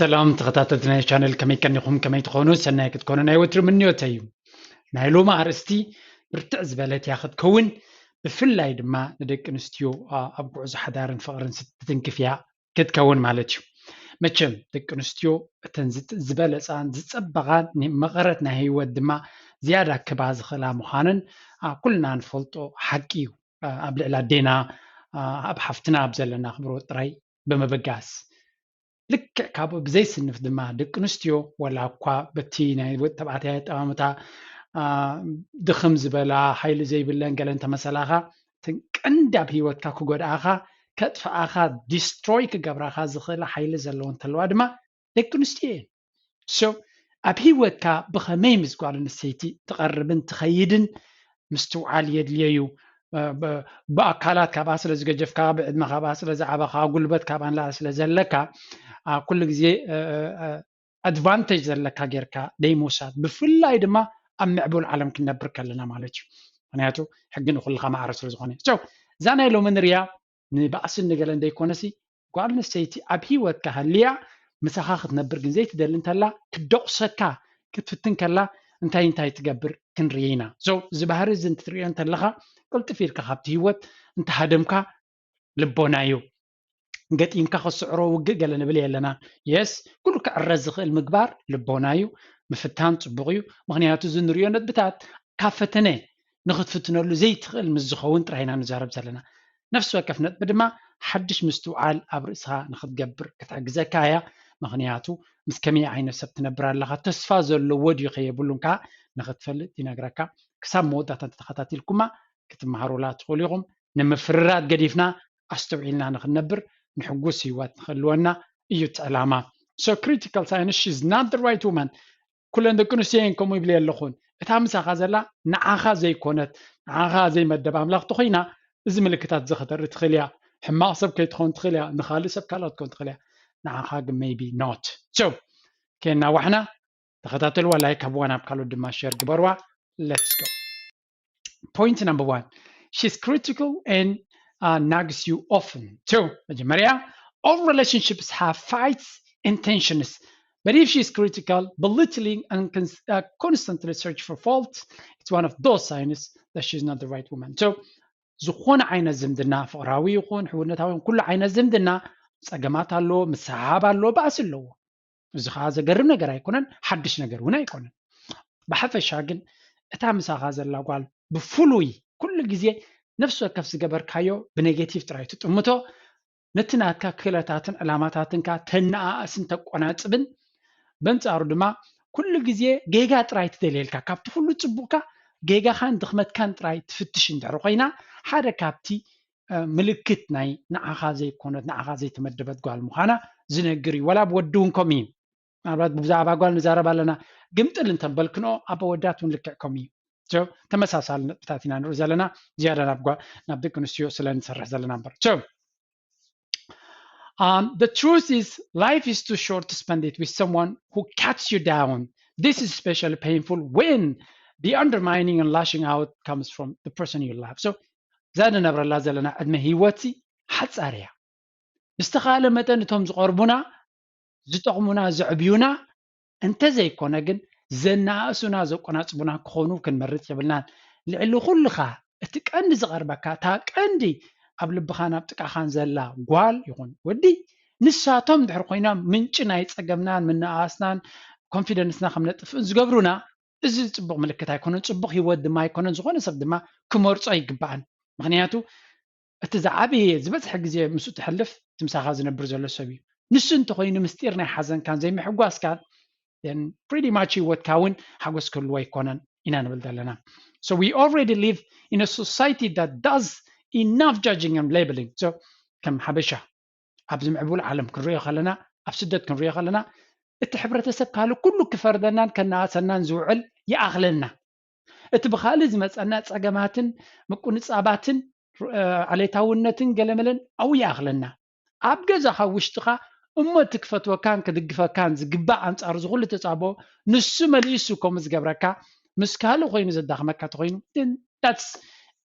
ሰላም ተኸታተልቲ ናይ ቻነል፣ ከመይ ቀኒኹም? ከመይ ትኾኑ? ሰናይ ክትኮኑ ናይ ወትሩ ምንዮተይ እዩ። ናይ ሎሚ ኣርእስቲ ብርትዕ ዝበለት እያ ክትከውን፣ ብፍላይ ድማ ንደቂ ኣንስትዮ ኣብ ጉዕዞ ሓዳርን ፍቕርን ትትንክፍ እያ ክትከውን ማለት እዩ። መቸም ደቂ ኣንስትዮ እተን ዝበለፃን ዝፀበቓን መቐረት ናይ ህይወት ድማ ዝያዳ ክባ ዝኽእላ ምዃነን ኩልና ንፈልጦ ሓቂ እዩ። ኣብ ልዕሊ ኣዴና ኣብ ሓፍትና ኣብ ዘለና ኣኽብሮት ጥራይ ብምብጋስ ልክዕ ካብኡ ብዘይስንፍ ድማ ደቂ ኣንስትዮ ዋላ እኳ በቲ ናይ ወዲ ተባዕታይ ኣጠማምታ ድኽም ዝበላ ሓይሊ ዘይብለን ገለን ተመሰላኻ እተን ቀንዲ ኣብ ህይወትካ ክጎድኣኻ ከጥፍኣኻ ዲስትሮይ ክገብራኻ ዝኽእላ ሓይሊ ዘለወን እንተለዋ ድማ ደቂ ኣንስትዮ እየን። So ኣብ ህይወትካ ብኸመይ ምስ ጓል ኣንስተይቲ ትቐርብን ትኸይድን ምስትውዓል የድልዮ እዩ። ብኣካላት ካብኣ ስለ ዝገጀፍካ፣ ብዕድመ ካብኣ ስለ ዝዓበኻ፣ ጉልበት ካብኣ ንላዕሊ ስለ ዘለካ ኩሉ ግዜ ኣድቫንቴጅ ዘለካ ጌርካ ደይምውሳድ፣ ብፍላይ ድማ ኣብ ምዕቡል ዓለም ክንነብር ከለና ማለት እዩ። ምክንያቱ ሕጊ ንኩልኻ ማዕረ ስለ ዝኾነ። So እዛ ናይ ሎሚ ንሪኣ ንባእስን ንገለን ደይኮነሲ ጓል ኣንስተይቲ ኣብ ህይወትካ ሃልያ ምሳኻ ክትነብር ግን ዘይትደሊ እንተላ ክትደቑሰካ ክትፍትን ከላ እንታይ እንታይ ትገብር ክንርኢ ኢና። So እዚ ባህሪ እዚ እንትትሪኦ እንተለኻ ቅልጥፍ ኢልካ ካብቲ ህይወት እንተሃደምካ ልቦና እዩ። ገጢምካ ክትስዕሮ ውግእ ገለ ንብል የለና። የስ ኩሉ ክዕረዝ ዝኽእል ምግባር ልቦና እዩ። ምፍታን ፅቡቕ እዩ። ምክንያቱ እዚ ንሪኦ ነጥብታት ካብ ፈተነ ንክትፍትነሉ ዘይትኽእል ምስ ዝኸውን ጥራይ ኢና ንዛረብ ዘለና። ነፍሲ ወከፍ ነጥቢ ድማ ሓድሽ ምስትውዓል ኣብ ርእስኻ ንክትገብር ክትሕግዘካ እያ። ምክንያቱ ምስ ከመይ ዓይነት ሰብ ትነብር ኣለኻ፣ ተስፋ ዘለዎ ድዩ ከየብሉን ከዓ ንክትፈልጥ ይነግረካ። ክሳብ መወዳእታ እንተተኸታቲልኩማ ክትመሃሩላ ትኽእሉ ኢኹም። ንምፍርራድ ገዲፍና ኣስተውዒልና ንክንነብር ንሕጉስ ህይወት ንክህልወና እዩ እቲ ዕላማ። So critical science, she's not the right woman. ኩለን ደቂ ኣንስትዮ እየን ከምኡ ይብለ ኣለኹን። እታ ምሳኻ ዘላ ንዓኻ ዘይኮነት ንዓኻ ዘይመደብ ኣምላኽ ተኾይና እዚ ምልክታት እዚ ከተርኢ ትኽእል እያ። ሕማቕ ሰብ ከይትኸውን ትኽእል እያ። ንኻልእ ሰብ ካልኦት ትኸውን ትኽእል እያ። ንዓኻ ግን maybe not። So ከየናዋሕና ተኸታተልዋ፣ ላይክ ሃብዋ፣ ናብ ካልኦት ድማ ሸር ግበርዋ። Let's go. Point number one, she's critical and uh, nags you often. So መጀመርያ all relationships have fights and tensions. But if she's critical, belittling, and cons- uh, constantly search for fault, it's one of those signs that she's not the right woman. So ዝኾነ ዓይነት ዝምድና ፍቕራዊ ይኹን ሕውነታዊ ይኹን ኩሉ ዓይነት ዝምድና ፀገማት ኣለዎ፣ ምስሓብ ኣለዎ፣ ባእሲ ኣለዎ። እዚ ከዓ ዘገርም ነገር ኣይኮነን፣ ሓድሽ ነገር እውን ኣይኮነን። ብሓፈሻ ግን እታ ምሳኻ ዘላ ጓል ብፍሉይ ኩሉ ግዜ ነፍሲ ወከፍ ዝገበርካዮ ብኔጌቲቭ ጥራይ ትጥምቶ፣ ነቲ ናትካ ክእለታትን ዕላማታትን ከኣ ተነኣእስን ተቆናጽብን፣ በንጻሩ ድማ ኩሉ ግዜ ጌጋ ጥራይ ትደልየልካ፣ ካብቲ ኩሉ ጽቡቕካ ጌጋኻን ድኽመትካን ጥራይ ትፍትሽ እንድሕር ኮይና፣ ሓደ ካብቲ ምልክት ናይ ንዓኻ ዘይኮነት ንዓኻ ዘይተመደበት ጓል ምዃና ዝነግር እዩ። ወላ ብወዲ እውን ከምኡ እዩ። ምናልባት ብዛዕባ ጓል ንዛረብ ኣለና፣ ግምጥል እንተበልክንኦ ኣብ ኣወዳት እውን ልክዕ ከምኡ እዩ። ተመሳሳሊ ነጥብታት ኢና ንርኢ ዘለና፣ ዝያዳ ናብ ደቂ ኣንስትዮ ስለ ንሰርሕ ዘለና እምበር። Um, the truth is, life is too short to spend it with someone who cuts you down. This is especially painful when the undermining and lashing out comes from the person you love. So እዛ ንነብረላ ዘለና ዕድመ ህይወት ሓፃር እያ። ብዝተኻለ መጠን እቶም ዝቐርቡና ዝጠቕሙና ዘዕብዩና እንተዘይኮነ ግን ዘነኣእሱና ዘቆናፅቡና ክኾኑ ክንመርፅ የብልናን። ልዕሊ ኩልኻ እቲ ቀንዲ ዝቐርበካ እታ ቀንዲ ኣብ ልብኻን ኣብ ጥቃኻን ዘላ ጓል ይኹን ወዲ ንሳቶም ድሕር ኮይና ምንጪ ናይ ፀገምናን ምነኣስናን ኮንፊደንስና ከም ነጥፍእን ዝገብሩና እዚ ፅቡቕ ምልክት ኣይኮነን፣ ፅቡቕ ህይወት ድማ ኣይኮነን። ዝኾነ ሰብ ድማ ክመርፆ ኣይግባእን። ምክንያቱ እቲ ዝዓበየ ዝበዝሐ ግዜ ምስኡ ትሕልፍ እቲ ምሳኻ ዝነብር ዘሎ ሰብ እዩ። ንሱ እንተኮይኑ ምስጢር ናይ ሓዘንካን ዘይምሕጓስካን pretty much ህይወትካ እውን ሓጎስ ክህልዎ ኣይኮነን ኢና ንብል ዘለና። So we already live in a society that does enough judging and labeling. So ከም ሓበሻ ኣብዚ ምዕቡል ዓለም ክንሪኦ ከለና ኣብ ስደት ክንሪኦ ከለና እቲ ሕብረተሰብ ካልእ ኩሉ ክፈርደናን ከነኣሰናን ዝውዕል ይኣኽለና። እቲ ብኻልእ ዝመፀና ፀገማትን ምቁንፃባትን ዓሌታውነትን ገለመለን ኣብኡ ይኣኽለና። ኣብ ገዛኻ ውሽጥኻ እሞ እቲ ክፈትወካን ክድግፈካን ዝግባእ ኣንፃር ዝኹሉ ተፃብኦ ንሱ መሊሱ ከምኡ ዝገብረካ ምስ ካልእ ኮይኑ ዘዳኽመካ ተኮይኑ that's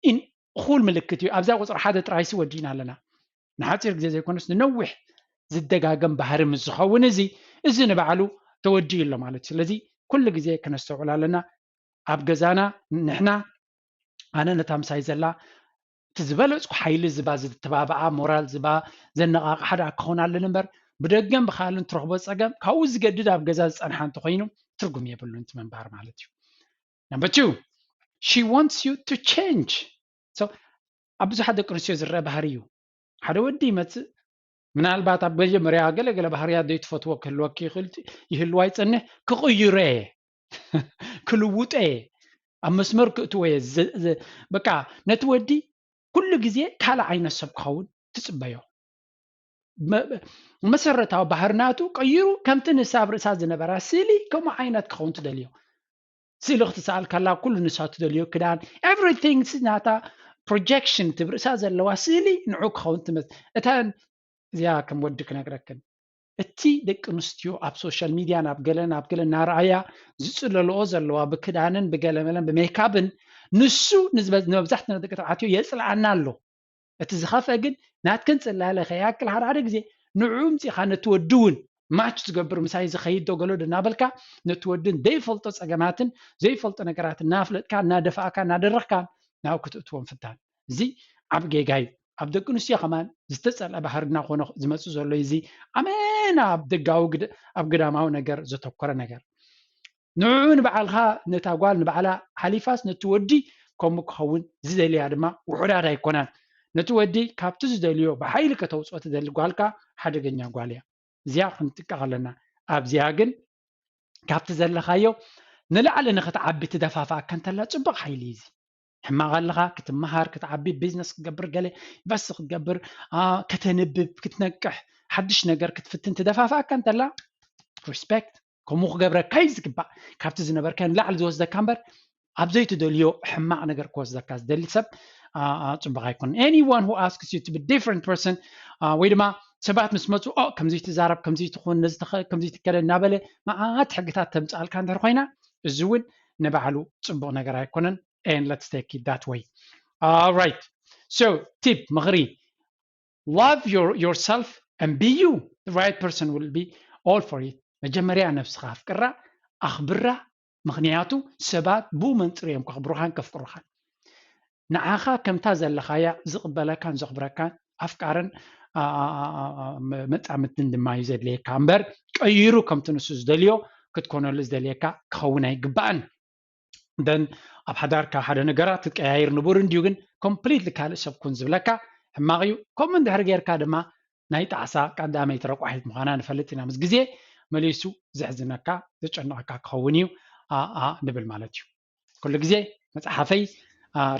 in እኹል ምልክት እዩ። ኣብዛ ቁፅሪ ሓደ ጥራይሲ ወዲእና ኣለና። ንሓፂር ግዜ ዘይኮነስ ንነዊሕ ዝደጋገም ባህሪ ምስ ዝኸውን እዚ እዚ ንባዕሉ ተወዲኡ ኣሎ ማለት እዩ። ስለዚ ኩሉ ግዜ ክነስተውዕል ኣለና። ኣብ ገዛና ንሕና ኣነ ነታ ምሳይ ዘላ እቲ ዝበለፅኩ ሓይሊ ዝባ ዝተባብዓ ሞራል ዝባ ዘነቃቅሓ ደኣ ክኸውን ኣለኒ እምበር ብደገን ብካልን ትረኽቦ ፀገም ካብኡ ዝገድድ ኣብ ገዛ ዝፀንሓ እንተኮይኑ ትርጉም የብሉን እቲ ምንባር ማለት እዩ። Number two, she wants you to change. So ኣብ ብዙሓት ደቂ ኣንስትዮ ዝረአ ባህሪ እዩ። ሓደ ወዲ ይመፅእ ምናልባት ኣብ መጀመርያ ገለገለ ባህርያት ዘይትፈትዎ ክህልወኪ ይኽእል ይህልዋ ይፀንሕ ክቕይሮ እየ ክልውጦ እየ ኣብ መስመር ክእትዎ እየ በቃ ነቲ ወዲ ኩሉ ግዜ ካልእ ዓይነት ሰብ ክኸውን ትፅበዮ መሰረታዊ ባህርናቱ ቀይሩ ከምቲ ንሳ ኣብ ርእሳ ዝነበራ ስእሊ ከምኡ ዓይነት ክኸውን ትደልዮ ስእሊ ክትሰኣል ከላ ኩሉ ንሳ ትደልዮ ክዳን everything ናታ projection ትብርእሳ ዘለዋ ስእሊ ንዑ ክኸውን ትመስ እተን እዚኣ ከም ወዲ ክነግረክን እቲ ደቂ ኣንስትዮ ኣብ social media ናብ ገለ ናብ ገለ እናረኣያ ዝፅለልኦ ዘለዋ ብክዳንን ብገለመለን ብሜካብን ንሱ ንመብዛሕትና ደቂ ተባዕትዮ የፅልኣና ኣሎ እቲ ዝኸፍአ ግን ናትክን ፅላለ ከይኣክል ሓደ ሓደ ግዜ ንዑ ምፂኻ ነቲ ወዲ እውን ማች ዝገብር ምሳይ ዝኸይድ ዶ ገሎ ዶ እናበልካ ነቲ ወድን ዘይፈልጦ ፀገማትን ዘይፈልጦ ነገራት እናፍለጥካ እናደፋእካ እናደረኽካን ናብ ክትእትዎም ፍታን እዚ ዓብ ጌጋ እዩ ኣብ ደቂ ኣንስትዮ ከማን ዝተፀልአ ባህሪ እናኮነ ዝመፅእ ዘሎ እዚ ኣመና ኣብ ደጋዊ ኣብ ግዳማዊ ነገር ዘተኮረ ነገር ንዕኡ ንባዕልኻ ነታ ጓል ንባዕላ ሓሊፋስ ነቲ ወዲ ከምኡ ክኸውን ዝደልያ ድማ ውሑዳት ኣይኮናን ነቲ ወዲ ካብቲ ዝደልዮ ብሓይሊ ከተውፅኦ ትደሊ ጓልካ ሓደገኛ ጓል እያ እዚኣ ክንጥቀቕ ኣለና ኣብዚኣ ግን ካብቲ ዘለኻዮ ንላዕሊ ንክትዓቢ ትደፋፍኣካ እንተላ ፅቡቅ ሓይሊ እዩ እዚ ሕማቕ ኣለኻ ክትመሃር ክትዓቢ ቢዝነስ ክትገብር ገለ ዩኒቨርሲቲ ክትገብር ከተንብብ ክትነቅሕ ሓድሽ ነገር ክትፍትን ትደፋፍኣካ እንተላ ሪስፔክት ከምኡ ክገብረካ እዩ ዝግባእ ካብቲ ዝነበርካዮ ንላዕሊ ዝወስደካ እምበር ኣብ ዘይትደልዮ ሕማቕ ነገር ክወስደካ ዝደሊ ሰብ ፅቡቅ ኣይኮነን anyone who asks you to be different person ወይ ድማ ሰባት ምስ መፁ ኦ ከምዚ ትዛረብ ከምዚ ትኹን ነዚ ከምዚ ትከደ እናበለ መዓት ሕግታት ተምፅኣልካ እንድሕር ኮይና እዚ እውን ንባዕሉ ፅቡቅ ነገር ኣይኮነን and let's take it that way all right so tip ምኽሪ love your, yourself and be you the right person will be all for it መጀመርያ ነብስኻ ኣፍቅራ ኣኽብራ ምኽንያቱ ሰባት ብኡ መንፅር እዮም ከኽብሩኻን ከፍቅሩኻን ንዓኻ ከምታ ዘለኻያ ዝቕበለካን ዘኽብረካን ኣፍቃርን መጻምድን ድማ እዩ ዘድልየካ እምበር ቀይሩ ከምቲ ንሱ ዝደልዮ ክትኮነሉ ዝደልየካ ክኸውን ኣይግባእን ደን ኣብ ሓዳርካ ሓደ ነገራት ትቀያይር ንቡር እንድዩ ግን ኮምፕሊትሊ ካልእ ሰብ ኩን ዝብለካ ሕማቕ እዩ ከምኡ እንድሕር ጌርካ ድማ ናይ ጣዕሳ ቀዳመይቲ ረቋሒት ምዃና ንፈልጥ ኢና ምስ ግዜ መሊሱ ዘሕዝነካ ዘጨንቐካ ክኸውን እዩ ኣኣ ንብል ማለት እዩ ኩሉ ግዜ መፅሓፈይ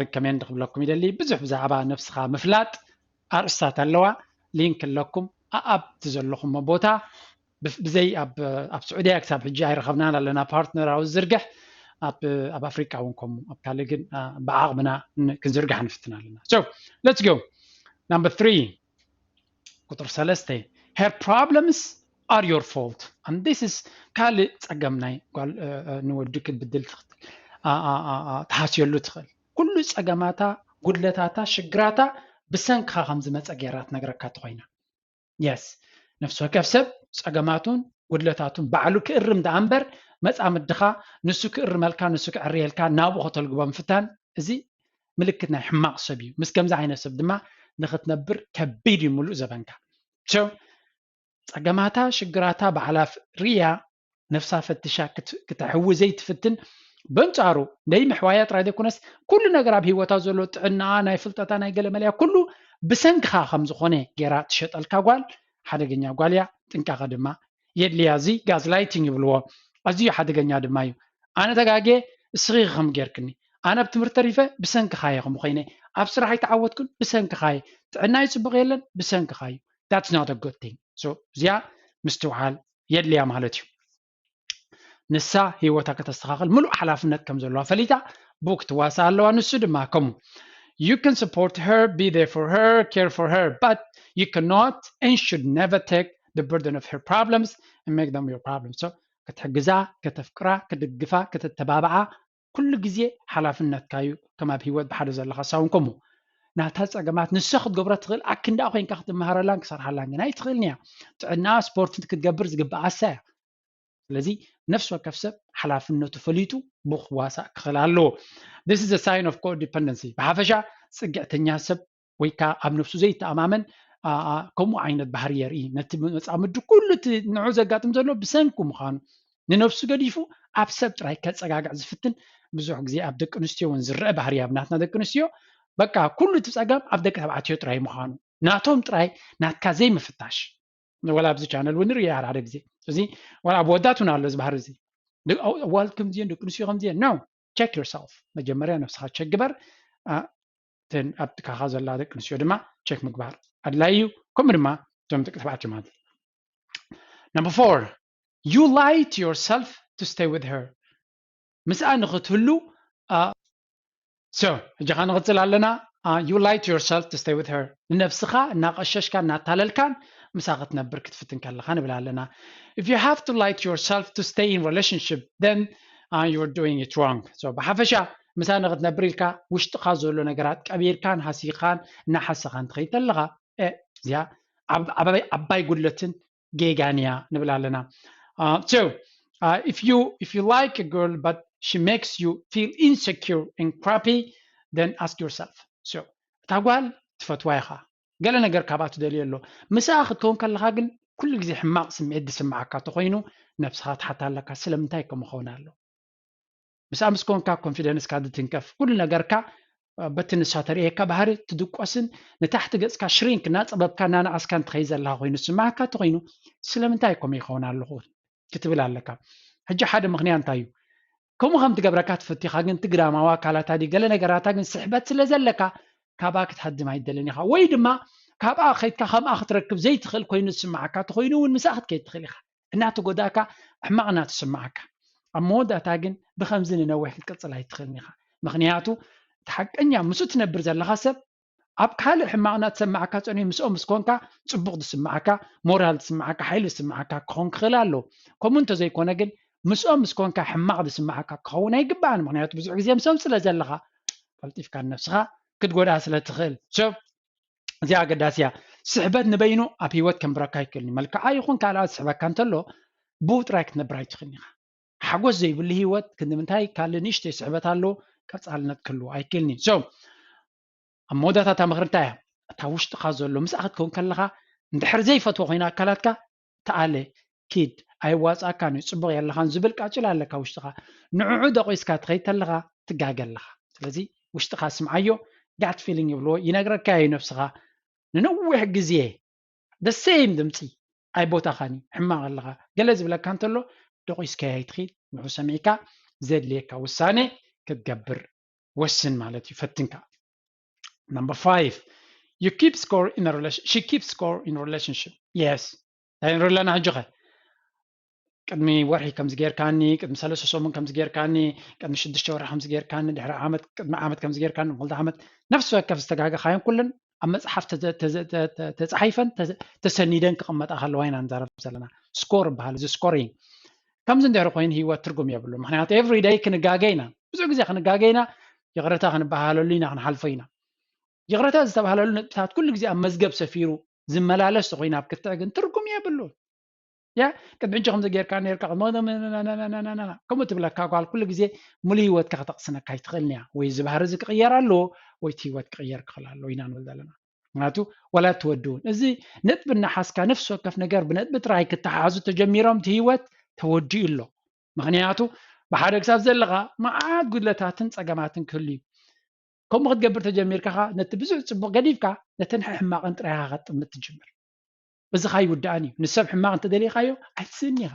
ሪከሜንድ ክብለኩም ይደሊ ብዙሕ ብዛዕባ ነብስኻ ምፍላጥ ኣርእስታት ኣለዋ ሊንክ ኣለኩም ኣኣብ እቲ ዘለኹሞ ቦታ ብዘይ ኣብ ስዑድያ ክሳብ ሕጂ ኣይረኸብናን ኣለና ፓርትነራዊ ዝርግሕ ኣብ ኣፍሪካ እውን ከምኡ ኣብ ካልእ ግን ብዓቕምና ክንዝርግሕ ንፍትን ኣለና let's go number three ቁጥር ሰለስተ her problems are your fault and this is ካልእ ፀገም ናይ ጓል ንወዲ ክትብድል ትኽእል ትሃስየሉ ትኽእል ኩሉ ፀገማታ ጉድለታታ ሽግራታ ብሰንክኻ ከም ዝመፀ ገይራ ትነግረካ ተኮይና yes ነፍሲ ወከፍ ሰብ ፀገማቱን ጉድለታቱን ባዕሉ ክእርም ደኣ እምበር መፃምድኻ ንሱ ክእርመልካ ንሱ ክዕርየልካ ናብኡ ከተልግቦ ምፍታን እዚ ምልክት ናይ ሕማቕ ሰብ እዩ ምስ ከምዚ ዓይነት ሰብ ድማ ንክትነብር ከቢድ እዩ ሙሉእ ዘበንካ ፀገማታ ሽግራታ ባዕላ ርያ ነፍሳ ፈትሻ ክተሕዊ ዘይትፍትን በንጻሩ ደይ ምሕዋያ ጥራይ ዘይኮነስ ኩሉ ነገር ኣብ ህይወታ ዘሎ ጥዕናኣ ናይ ፍልጠታ ናይ ገለ መለያ ኩሉ ብሰንክኻ ከም ዝኾነ ገይራ ትሸጠልካ ጓል ሓደገኛ ጓል እያ ጥንቃቐ ድማ የድልያ እዚ ጋዝ ላይቲንግ ይብልዎ ኣዝዩ ሓደገኛ ድማ እዩ ኣነ ተጋጌ እስኺ ከም ጌርክኒ ኣነ ኣብ ትምህርቲ ተሪፈ ብሰንክኻ እየ ከም ኮይነ ኣብ ስራሕ ኣይተዓወትኩን ብሰንክኻ እየ ጥዕና ይፅቡቕ የለን ብሰንክኻ እዩ that's not a good thing so እዚኣ ምስትውዓል የድልያ ማለት እዩ ንሳ ህይወታ ከተስተኻኽል ምሉእ ሓላፍነት ከም ዘለዋ ፈሊጣ ብኡ ክትዋሳ ኣለዋ ንሱ ድማ ከምኡ you can support her be there for her care for her but you cannot and should never take the burden of her problems and make them your problems so ክትሕግዛ ከተፍቅራ ክትድግፋ ክትተባብዓ ኩሉ ግዜ ሓላፍነትካ እዩ ከም ኣብ ህይወት ብሓደ ዘለካ ሳውን ከምኡ ናታ ፀገማት ንሳ ክትገብሮ ትኽእል ኣክንዳ ኮይንካ ክትመሃረላን ክሰርሓላን ግን ኣይትኽእልን እያ። ጥዕና ስፖርት ክትገብር ዝግብኣሳ እያ። ስለዚ ነፍሲ ወከፍ ሰብ ሓላፍነቱ ፈሊጡ ብክዋሳእ ክኽእል ኣለዎ። This is a sign of codependency። ብሓፈሻ ፅግዕተኛ ሰብ ወይ ከዓ ኣብ ነፍሱ ዘይተኣማመን ከምኡ ዓይነት ባህሪ የርኢ። ነቲ መፃምዱ ኩሉ እቲ ንዑ ዘጋጥም ዘሎ ብሰንኩ ምዃኑ ንነፍሱ ገዲፉ ኣብ ሰብ ጥራይ ከፀጋግዕ ዝፍትን ብዙሕ ግዜ ኣብ ደቂ ኣንስትዮ እውን ዝረአ ባህሪ ኣብ ናትና ደቂ ኣንስትዮ በቃ ኩሉ እቲ ፀገም ኣብ ደቂ ተባዕትዮ ጥራይ ምዃኑ ናቶም ጥራይ ናትካ ዘይምፍታሽ ወላ ኣብዚ ቻነል እውን ንርኢ ሓደ ግዜ እዚ ወላ ኣብ ወዳት እውን ኣሎ እዚ ባህሪ እዚ ኣዋልድ ከምዚኦን ደቂ ኣንስትዮ ከምዚኦን no check yourself መጀመርያ ነብስኻ ቸክ ግበር ኣብቲ ካኻ ዘላ ደቂ ኣንስትዮ ድማ ቸክ ምግባር ኣድላይ እዩ ከምኡ ድማ እቶም ደቂ ተባዕትዮ ማለት number four you lie to yourself to stay with her ምስኣ ንኽትህሉ so ሕጂ ኸ ንቕፅል ኣለና you lie to yourself to stay with her ንነብስኻ እናቐሸሽካ እናታለልካን ምሳ ክትነብር ክትፍትን ከለኻ ንብል ኣለና if you have to lie to yourself to stay in relationship then uh, you're doing it wrong so ብሓፈሻ ምሳ ንክትነብር ኢልካ ውሽጥኻ ዘሎ ነገራት ቀቢርካን ሃሲኻን እናሓሰኻን ትኸይድ ኣለኻ እዚኣ ዓባይ ጉድለትን ጌጋን እያ ንብል ኣለና so uh, if you if you like a girl but she makes you feel insecure and crappy then ask yourself so እታ ጓል ትፈትዋ ኢኻ ገለ ነገር ካብኣ ትደልዮ ኣሎ ምስኣ ክትከውን ከለኻ ግን ኩሉ ግዜ ሕማቕ ስምዒት ዝስምዓካ ተኮይኑ ነብስኻ ትሓታ ኣለካ ስለምንታይ ከምኡ ኸውን ኣሎ ምስኣ ምስ ኮንካ ኮንፊደንስካ ዝትንከፍ ኩሉ ነገርካ በቲ ንሳ ተርእየካ ባህሪ ትድቆስን ንታሕቲ ገፅካ ሽሪንክ እናፀበብካ እናነኣስካን ትኸይ ዘለካ ኮይኑ ዝስምዓካ ተኮይኑ ስለምንታይ ከምኡ ይኸውን ኣለኹ ክትብል ኣለካ ሕጂ ሓደ ምክንያት እንታይ እዩ ከምኡ ከም ትገብረካ ትፈቲኻ ግን ትግዳማዊ ኣካላታ ድዩ ገለ ነገራታ ግን ስሕበት ስለ ዘለካ ካብኣ ክትሃድም ኣይደልን ኢኻ ወይ ድማ ካብኣ ከይድካ ከምኣ ክትረክብ ዘይትኽእል ኮይኑ ዝስምዓካ ተኮይኑ እውን ምስኣ ክትከይድ ትኽእል ኢኻ እናተጎዳእካ ሕማቕ እናተሰማዓካ ኣብ መወዳእታ ግን ብከምዚ ንነዊሕ ክትቅፅል ኣይትኽእልን ኢኻ ምኽንያቱ እቲ ሓቀኛ ምስኡ ትነብር ዘለኻ ሰብ ኣብ ካልእ ሕማቕ እናተሰማዓካ ፀኒሑ ምስኦም ምስ ኮንካ ፅቡቕ ዝስማዓካ ሞራል ዝስማዓካ ሓይሊ ዝስማዓካ ክኸውን ክኽእል ኣለዎ ከምኡ እንተዘይኮነ ግን ምስኦም ምስ ኮንካ ሕማቕ ዝስማዓካ ክኸውን ኣይግባኣን ምክንያቱ ብዙሕ ግዜ ምስኦም ስለ ዘለኻ ቀልጢፍካ ንነብስኻ ክትጎድኣ ስለ ትኽእል እዚኣ ኣገዳሲ እያ ስሕበት ንበይኑ ኣብ ህይወት ከንብረካ ኣይክእልን እዩ መልክዓ ይኹን ካልኣት ዝስሕበካ እንተሎ ብኡ ጥራይ ክትነብር ኣይትኽእልን ኢኻ ሓጎስ ዘይብሉ ህይወት ክንዲ ምንታይ ካልእ ንእሽተይ ስሕበት ኣሎ ቀፃልነት ክህልዎ ኣይክእልን እዩ so ኣብ መወዳእታ እታ ምኽሪ እንታይ እያ እታ ውሽጥኻ ዘሎ ምስኣ ክትከውን ከለኻ እንድሕር ዘይፈትዎ ኮይና ኣካላትካ ተኣለ ኪድ ኣይዋፃእካን እዩ ፅቡቕ የለኻን ዝብል ቃጭል ኣለካ ውሽጥኻ ንዕዑ ደቂስካ ትኸይድ ተለኻ ትጋገ ኣለኻ ስለዚ ውሽጥኻ ስምዓዮ ጋት ፊሊንግ ይብልዎ ይነግረካ እዩ ነብስኻ ንነዊሕ ግዜ ደሴም ድምፂ ኣይቦታኻን እዩ ሕማቕ ኣለኻ ገለ ዝብለካ እንተሎ ደቂስካዮ ኣይትኺድ ንዑ ሰሚዕካ ዘድልየካ ውሳኔ ክትገብር ወስን ማለት እዩ ፈትንካ number five you keep score in a relation she keeps score in a relationship yes እንታይ ንርኢ ኣለና ሕጂ ኸ ቅድሚ ወርሒ ከምዚ ጌርካኒ ቅድሚ ሰለስተ ሰሙን ከምዚ ጌርካኒ ቅድሚ ሽዱሽተ ወርሒ ከምዚ ጌርካኒ ድሕሪ ዓመት ቅድሚ ዓመት ከምዚ ጌርካኒ ክልተ ዓመት ነፍሲ ወከፍ ዝተጋገኻዮም ኩለን ኣብ መፅሓፍ ተፃሒፈን ተሰኒደን ክቕመጣ ከለዋ ኢና ንዛረብ ዘለና ስኮር ይበሃል እዚ ስኮሪንግ ከምዚ እንድሕሪ ኮይኑ ህይወት ትርጉም የብሉ ምክንያቱ ኤቭሪ ደይ ክንጋገ ኢና ብዙ ግዜ ክንጋገ ኢና ይቕረታ ክንበሃለሉ ኢና ክንሓልፎ ኢና ይቕረታ ዝተባሃለሉ ነጥብታት ኩሉ ግዜ ኣብ መዝገብ ሰፊሩ ዝመላለስ ተኮይኑ ኣብ ክትዕ ግን ትርጉም የብሉ ያ ቅድሚ ሕጂ ከምዚ ጌርካ ነርካ ከምኡ ትብለካ ጓል ኩሉ ግዜ ሙሉ ህይወትካ ከተቕስነካ ኣይትኽእልን እያ ወይ እዚ ባህሪ እዚ ክቕየር ኣለዎ ወይ እቲ ህይወት ክቕየር ክኽእል ኣለዎ ኢና ንብል ዘለና ምክንያቱ ዋላ ትወዲ እውን እዚ ነጥቢ እናሓዝካ ነፍሲ ወከፍ ነገር ብነጥቢ ጥራይ ክተሓሓዙ ተጀሚሮም እቲ ህይወት ተወዲኡ ኣሎ ምክንያቱ ብሓደ ክሳብ ዘለካ መዓት ጉድለታትን ፀገማትን ክህሉ እዩ ከምኡ ክትገብር ተጀሚርካ ነቲ ብዙሕ ፅቡቅ ገዲፍካ ነተን ሕማቅን ጥራይ ኢካ ከጥምት ትጅምር እዚ ከ ኣይውዳእን እዩ ንሰብ ሕማቅ እንተደሊካዮ ኣይትስእን ኢካ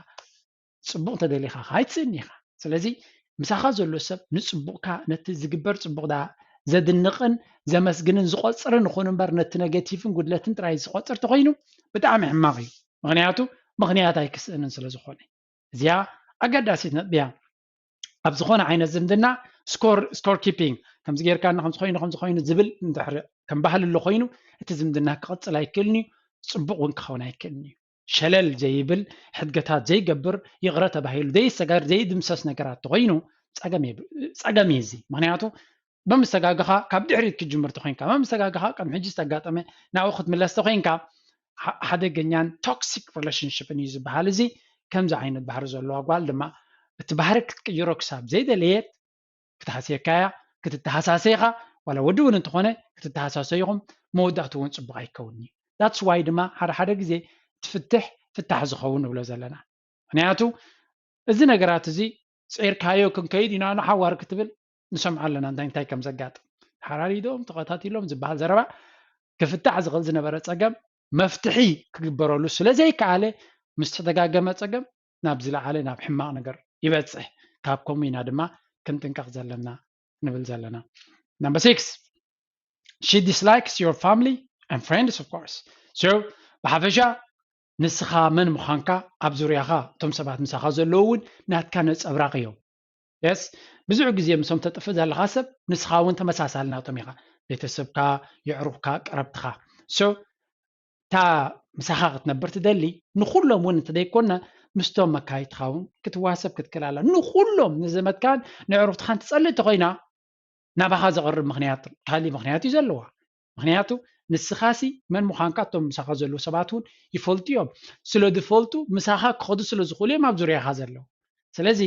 ፅቡቅ እንተደሊካ ከ ኣይትስእን ኢካ ስለዚ ምሳካ ዘሎ ሰብ ንፅቡቅካ ነቲ ዝግበር ፅቡቅ ደኣ ዘድንቅን ዘመስግንን ዝቆፅርን ይኹን እምበር ነቲ ነገቲቭን ጉድለትን ጥራይ ዝቆፅር ተኮይኑ ብጣዕሚ ሕማቅ እዩ ምክንያቱ ምክንያት ኣይክስእንን ስለ ዝኮነ እዚኣ ኣገዳሲት ነጥቢ እያ ኣብ ዝኾነ ዓይነት ዝምድና ስኮር ኪፒንግ ከምዚ ጌርካኒ ከምዚ ኮይኑ ከምዚ ኮይኑ ዝብል እንድሕር ከም ባህሊ ኣሎ ኮይኑ እቲ ዝምድና ክቕፅል ኣይክእልን እዩ ፅቡቅ እውን ክኸውን ኣይክእልን እዩ ሸለል ዘይብል ሕድገታት ዘይገብር ይቕረ ተባሂሉ ዘይሰገር ዘይድምሰስ ነገራት ተኮይኑ ፀገም እዩ እዚ ምክንያቱ መምሰጋግኻ ካብ ድሕሪት ክትጅምር ተኮይንካ፣ መምሰጋግኻ ከም ሕጂ ዝተጋጠመ ናብኡ ክትምለስ ተኮይንካ፣ ሓደገኛን ቶክሲክ ሪሌሽንሽፕን እዩ ዝበሃል። እዚ ከምዚ ዓይነት ባህሪ ዘለዋ ጓል ድማ እቲ ባህሪ ክትቅይሮ ክሳብ ዘይደለየት ክትሃስየካ እያ። ክትተሃሳሰ ኢኻ፣ ዋላ ወዲ እውን እንተኾነ ክትተሃሳሰ ኢኹም፣ መወዳእቱ እውን ፅቡቅ ኣይከውን እዩ። That's why ድማ ሓደ ሓደ ግዜ ትፍትሕ ፍታሕ ዝኸውን ንብሎ ዘለና። ምክንያቱ እዚ ነገራት እዚ ፂዒርካዮ ክንከይድ ኢና ንሓዋር ክትብል ንሰምዖ ኣለና፣ እንታይ እንታይ ከም ዘጋጥም። ሓራሪዶም ተኸታቲሎም ዝበሃል ዘረባ ክፍታሕ ዝኽእል ዝነበረ ፀገም መፍትሒ ክግበረሉ ስለ ዘይከኣለ፣ ምስ ተደጋገመ ፀገም ናብ ዝለዓለ ናብ ሕማቕ ነገር ይበፅሕ። ካብ ከምኡ ኢና ድማ ክንጥንቀቕ ዘለና ንብል ዘለና። Number six, she dislikes your family and friends, of course. So ብሓፈሻ ንስኻ መን ምዃንካ ኣብ ዙርያኻ እቶም ሰባት ምሳኻ ዘለዉ እውን ናትካ ነፀብራቕ እዮም። የስ፣ ብዙሕ ግዜ ምሶም ተጥፍእ ዘለኻ ሰብ ንስኻ እውን ተመሳሳሊ ናቶም ኢኻ። ቤተሰብካ፣ የዕሩኽካ፣ ቀረብትኻ። So እታ ምሳኻ ክትነብር ትደሊ ንኹሎም እውን እንተደይኮና ምስቶም መካይድትኻ እውን ክትዋሰብ ክትክእል ኣላ። ንኹሎም ንዘመድካን ንዕሩኽትኻን ትጸልእ እንተኾይና ናባኻ ዘቕርብ ምኽንያት ካሊእ ምኽንያት እዩ ዘለዋ። ምኽንያቱ ንስኻሲ መን ምዃንካ እቶም ምሳኻ ዘለዉ ሰባት እውን ይፈልጡ እዮም። ስለ ዝፈልጡ ምሳኻ ክኸዱ ስለ ዝኽእሉ እዮም ኣብ ዙርያኻ ዘለዉ። ስለዚ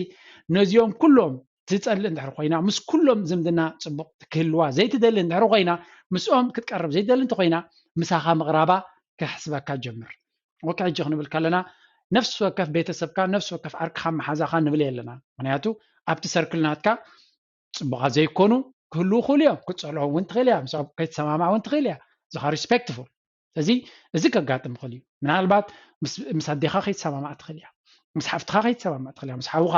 ነዚኦም ኩሎም ትጸልእ እንድሕር ኮይና፣ ምስ ኩሎም ዝምድና ጽቡቕ ክህልዋ ዘይትደሊ እንድሕር ኮይና፣ ምስኦም ክትቀርብ ዘይትደሊ እንተኮይና፣ ምሳኻ ምቕራባ ከሕስበካ ጀምር። ኦኬ፣ ሕጂ ክንብል ከለና ነፍሲ ወከፍ ቤተሰብካ፣ ነፍሲ ወከፍ ዓርክኻ መሓዛኻ ንብል የለና። ምክንያቱ ኣብቲ ሰርክል ናትካ ጽቡቓት ዘይኮኑ ክህልዉ ይኽእሉ እዮም። ክትጸልኦ እውን ትኽእል እያ፣ ምስኦም ከይትሰማማዕ እውን ትኽእል እያ። እዚኻ ሪስፔክትፉል። ስለዚ እዚ ከጋጥም ይኽእል እዩ። ምናልባት ምስ ኣዴኻ ከይትሰማማዕ ትኽእል እያ፣ ምስ ሓፍትኻ ከይትሰማማዕ ትኽእል እያ፣ ምስ ሓውኻ።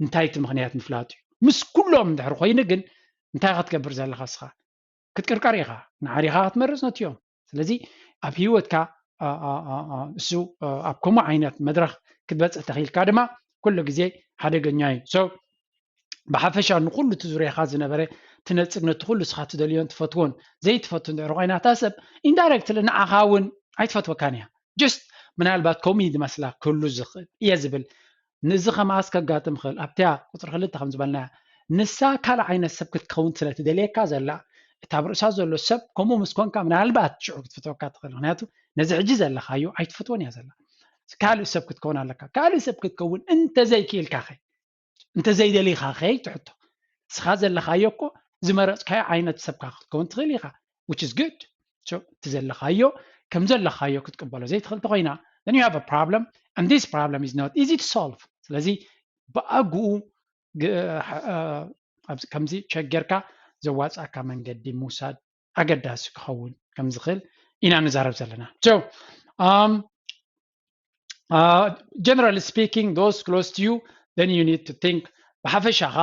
እንታይ እቲ ምኽንያት ምፍላጥ እዩ። ምስ ኩሎም እንድሕር ኮይኑ ግን እንታይ ኢኻ ትገብር ዘለኻ? እስኻ ክትቅርቀር ኢኻ፣ ንዓዲኻ ክትመርጽ ነትዮም። ስለዚ ኣብ ህይወትካ እሱ ኣብ ከምኡ ዓይነት መድረኽ ክትበጽሕ ተኽኢልካ ድማ ኩሉ ግዜ ሓደገኛ እዩ። So ብሓፈሻ ንኩሉ እቲ ዙርያኻ ዝነበረ ትነጽግ፣ ነቲ ኩሉ እስኻ ትደልዮን ትፈትዎን ዘይትፈቱ እንድሕር ኮይና እታ ሰብ ኢንዳይረክትሊ ንዓኻ እውን ኣይትፈትወካን እያ። ጀስት ምናልባት ከምኡ እዩ ዝመስላ ክህሉ ዝኽእል እየ ዝብል። ንዚ ከማስ ከጋጥም ይኽእል። ኣብቲያ ቁፅሪ ክልተ ከም ዝበልናያ ንሳ ካልእ ዓይነት ሰብ ክትከውን ስለ ትደልየካ ዘላ፣ እታ ኣብ ርእሳ ዘሎ ሰብ ከምኡ ምስ ኮንካ ምናልባት ሽዑ ክትፈትወካ ትኽእል። ምክንያቱ ነዚ ሕጂ ዘለኻዮ ኣይትፈትዎን እያ ዘላ። ካልእ ሰብ ክትከውን ኣለካ። ካልእ ሰብ ክትከውን እንተዘይክኢልካ ኸ? እንተዘይደሊኻ ኸ ትሕቶ? ንስኻ ዘለኻዮ እኮ ዝመረፅካዮ ዓይነት ሰብካ ክትከውን ትኽእል ኢኻ፣ which is good። እቲ ዘለኻዮ ከም ዘለኻዮ ክትቅበሎ ዘይትኽእል ተኾይና፣ then you have a problem and this problem is not easy to solve። ስለዚ ብኣግኡ ከምዚ ቸገርካ ዘዋፅኣካ መንገዲ ምውሳድ ኣገዳሲ ክኸውን ከም ዝኽእል ኢና ንዛረብ ዘለና። So um, uh, generally speaking, those close to you, then you need to think. ብሓፈሻኻ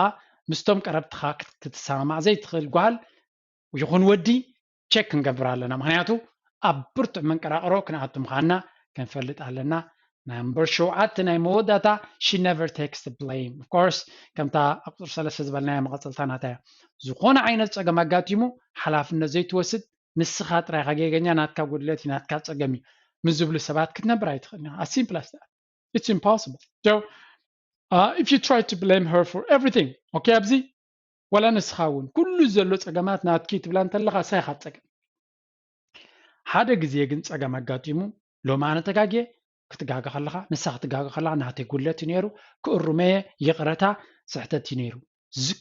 ምስቶም ቀረብትኻ ክትሰማማዕ ዘይትኽእል ጓል ይኹን ወዲ ቸክ ክንገብር ኣለና። ምክንያቱ ኣብ ብርቱዕ መንቀራቕሮ ክንኣቱ ምዃንና ክንፈልጥ ኣለና። ናምበር ሸውዓተ ናይ መወዳእታ፣ she never takes the blame, of course። ከምታ ኣብ ቁፅሪ ሰለስተ ዝበልናያ መቐፀልታ ናታ እያ። ዝኾነ ዓይነት ፀገም ኣጋጢሙ ሓላፍነት ዘይትወስድ፣ ንስኻ ጥራይ ኢኻ ጌገኛ፣ ናትካ ጉድለት እዩ፣ ናትካ ፀገም እዩ ምስ ዝብሉ ሰባት ክትነብር ኣይትኽእልን ኢኻ። As simple as that. It's impossible. So uh, if you try to blame her for everything, okay፣ ኣብዚ ዋላ ንስኻ እውን ኩሉ ዘሎ ፀገማት ናትኪ ትብላ እንተለኻ ንስኻ ኢኻ ፀገም። ሓደ ግዜ ግን ፀገም ኣጋጢሙ፣ ሎም ኣነ ተጋግየ፣ ክትጋገ ከለኻ፣ ንሳ ክትጋገ ከለኻ ናተይ ጉድለት እዩ ነይሩ፣ ክእርመየ፣ ይቕረታ፣ ስሕተት እዩ ነይሩ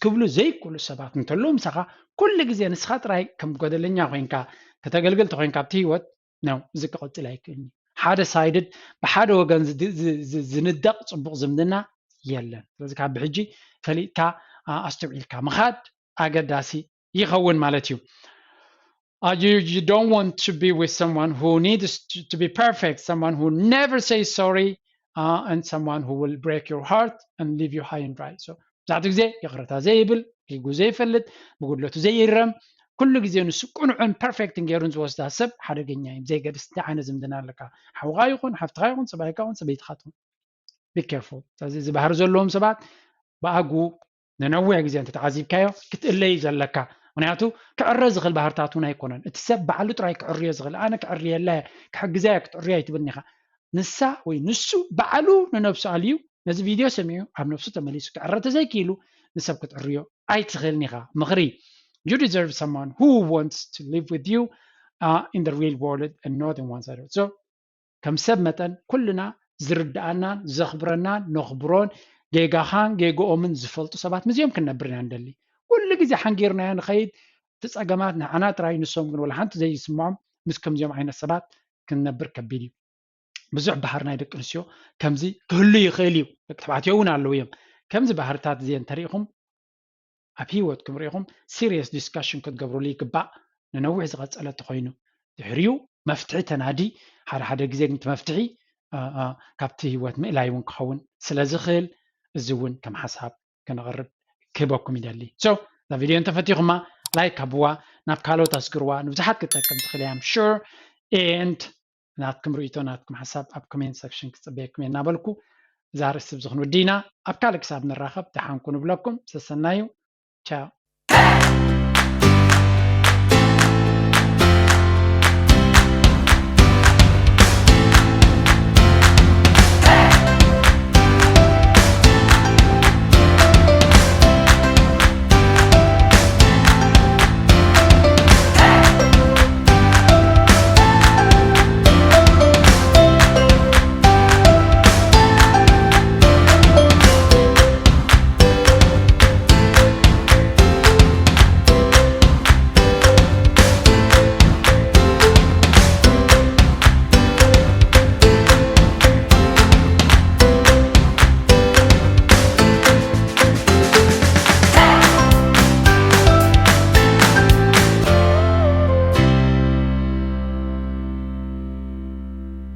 ክብሉ ዘይክእሉ ሰባት እንተለዉ ምሳኻ ኩሉ ግዜ ንስኻ ጥራይ ከም ጎደለኛ ኮይንካ ከተገልግል ተኮይንካ ኣብቲ ህይወት ነው፣ እዚ ክቕፅል ኣይክእልን እዩ። ሓደ ሳይድድ ብሓደ ወገን ዝንደቕ ፅቡቕ ዝምድና የለን። ስለዚ ካብ ብሕጂ ፈሊጥካ ኣስተውዒልካ ምኻድ ኣገዳሲ ይኸውን ማለት እዩ። Uh, you, you don't want to be with someone who needs to, to be perfect, someone who never says sorry, uh, and someone who will break your heart and leave you high and dry. So ብዙሕ ግዜ ይቕረታ ዘይብል፣ ጌጉ ዘይፈልጥ፣ ብጉድለቱ ዘይእረም፣ ኩሉ ግዜ ንሱ ቅኑዕን ፐርፌክትን ገይሩን ዝወስዳ ሰብ ሓደገኛ እዩ። ዘይገድስ እንታይ ዓይነት ዝምድና ኣለካ? ሓውኻ ይኹን ሓፍትኻ ይኹን ሰብኣይካ ይኹን ሰበይትኻ ትኹን፣ be careful። ስለዚ እዚ ባህሪ ዘለዎም ሰባት ብኣግኡ ንነዊሕ ግዜ እንተተዓዚብካዮ ክትእለዩ ዘለካ። ምክንያቱ ክዕረ ዝኽእል ባህርታት እውን ኣይኮነን። እቲ ሰብ ባዕሉ ጥራይ ክዕርዮ ዝኽእል፣ ኣነ ክዕርየላ እየ፣ ክሕግዛ እየ፣ ክትዕርዮ ኣይትብልን ኢኻ። ንሳ ወይ ንሱ ባዕሉ ንነብሱ ኣልዩ ነዚ ቪድዮ ሰሚዑ ኣብ ነብሱ ተመሊሱ ክዕረ ተዘይክኢሉ ንሰብ ክትዕርዮ ኣይትኽእልን ኢኻ። ምኽሪ you deserve someone who wants to live with you uh, in the real world and not in one side. So ከም ሰብ መጠን ኩልና ዝርድኣናን ዘኽብረናን ነኽብሮን ጌጋኻን ጌግኦምን ዝፈልጡ ሰባት ምስዚኦም ክንነብር ኢና ንደሊ። ኩሉ ግዜ ሓንጊርናዮ ንኸይድ እቲ ጸገማት ንዓና ጥራይ ንሶም ግን ወላ ሓንቲ ዘይስምዖም ምስ ከምዚኦም ዓይነት ሰባት ክንነብር ከቢድ እዩ። ብዙሕ ባህሪ ናይ ደቂ ኣንስትዮ ከምዚ ክህሉ ይኽእል እዩ። ደቂ ተባዕትዮ እውን ኣለዉ እዮም። ከምዚ ባህርታት እዚአን እንተሪኢኹም ኣብ ህይወትኩም ርኢኹም serious discussion ክትገብሩሉ ይግባእ። ንነዊሕ ዝቐጸለ ተኾይኑ ድሕሪኡ መፍትሒ ተናዲ ሓደ ሓደ ግዜ ግን እቲ መፍትሒ ካብቲ ህይወት ምእላይ እውን ክኸውን ስለ ዝኽእል እዚ እውን ከም ሓሳብ ክነቕርብ ክህበኩም ይደሊ። So እዛ ቪድዮ እንተፈቲኹማ like ሃብዋ፣ ናብ ካልኦት ኣስግርዋ፣ ንብዙሓት ክትጠቅም ትኽእል እያ I'm sure and ናትኩም ርእይቶ ናትኩም ሓሳብ ኣብ comment section ክጽበየኩም እየ እናበልኩ እዛ ርእሲ ብዝኽን ወዲና ኣብ ካልእ ክሳብ ንራኸብ ደሓንኩ ንብለኩም። ሰሰናዩ ቻው።